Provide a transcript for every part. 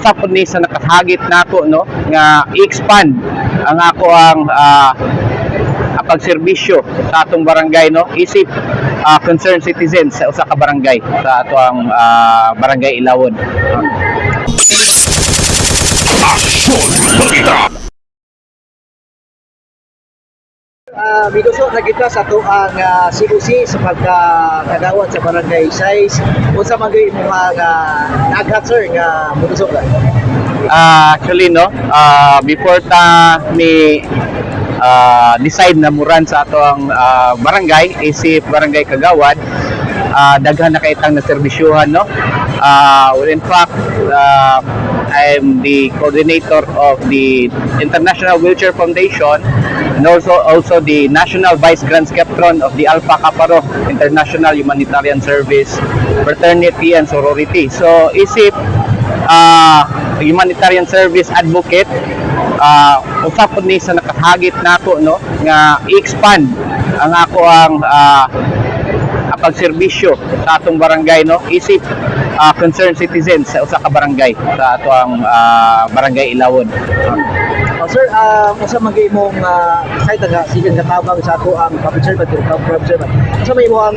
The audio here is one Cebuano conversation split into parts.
Usa pud ni sa nakahagit nako, no, nga i-expand ang ako ang pagserbisyo sa atong barangay, no, isip concerned citizens sa usa ka barangay sa ato ang Barangay Ilawod. Aksyon Balita. Miduso na kita sa atoang COC sa pagkakagawad sa Barangay 6. Unsa man gyud imong mga naghat, sir, nga muduso ka? Actually, no, before ta ni decide na muran sa ato ang barangay isip barangay kagawad, daghan na kay tang naserbisyuhan, no. Well, in fact, I'm the coordinator of the International Wheelchair Foundation and also the National Vice Grand Sceptron of the Alpha Kappa Rho International Humanitarian Service Fraternity and Sorority. So isip humanitarian service advocate, usa pud ni sa nakahagit nako, no, nga i-expand ang ako ang pagserbisyo sa atong barangay, no, isip concerned citizens sa usa ka barangay sa ato ang Barangay Ilawod. Sir, unsa man gyud imong side nga sige nga tabang sa ato ang public servant or public servant? Unsa may imong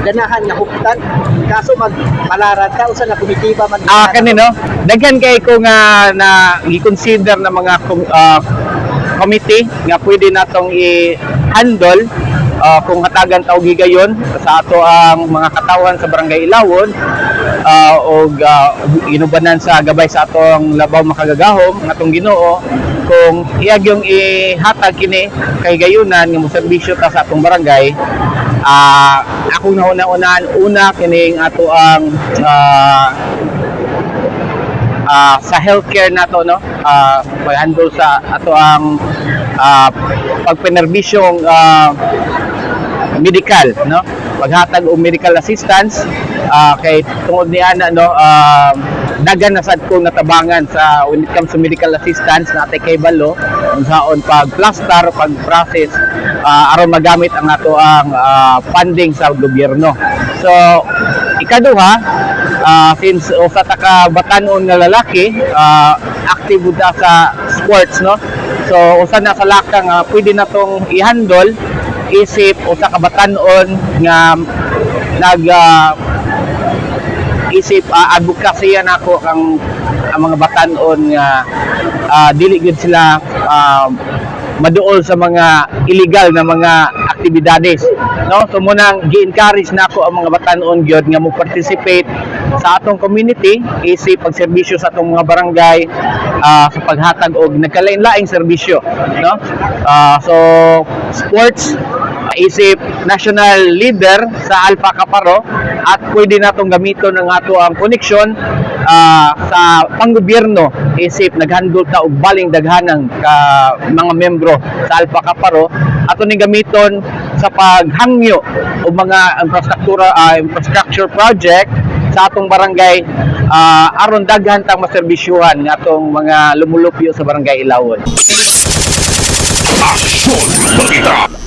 ganahan nga huptan kaso magpalaran ka, unsa nga komitiba man? Kani, no, daghan kay ko nga na gi-consider na mga committee nga pwede natong i-handle kung hatagan ta og higayon sa ato ang mga katawhan sa Barangay Ilawod og ginubanan sa gabay sa atong labaw makagagahom nga atong Ginoo, kung iyag yung ihatag kini kay gayunan nga moserbisyo ta sa atong barangay. Akong nahuna-unaan, una kining ato ang sa healthcare nato, no, pag-handle sa ato ang pagpenerbisyong medical, no, paghatag og medical assistance, kay tungod ni ana, no, daghan na sad ko natabangan sa when it comes to medical assistance na atay kay balo unsaon pag plaster, pag process aron magamit ang ato ang funding sa gobyerno. So ikaduha, since usa ta ka batan-on nga lalaki, active gud ta sa sports, no, so usa na sa laka nga pwede na tong i-handle isip usa ka batan-on nga nag isip advocacy nako kang ang mga batan-on nga dili gyud sila maduol sa mga illegal na mga aktibidades, no. So munang gi-encourage nako ang mga batan-on gyud nga mo participate sa atong community isip pagserbisyo sa atong mga barangay sa paghatag og nagkalain-laing serbisyo, no. So sports, isip national leader sa Alpha Kappa Rho, at pwede natong gamiton ang ato ang koneksyon sa panggobyerno isip naghandle ta og baling daghanang ka mga membro sa Alpha Kappa Rho, ato ning gamiton sa paghangyo og mga infrastructure project sa atong barangay aron daghan tang maserbisyuhan nga atong mga lumulupyo sa Barangay Ilawod. Aksyon Balita.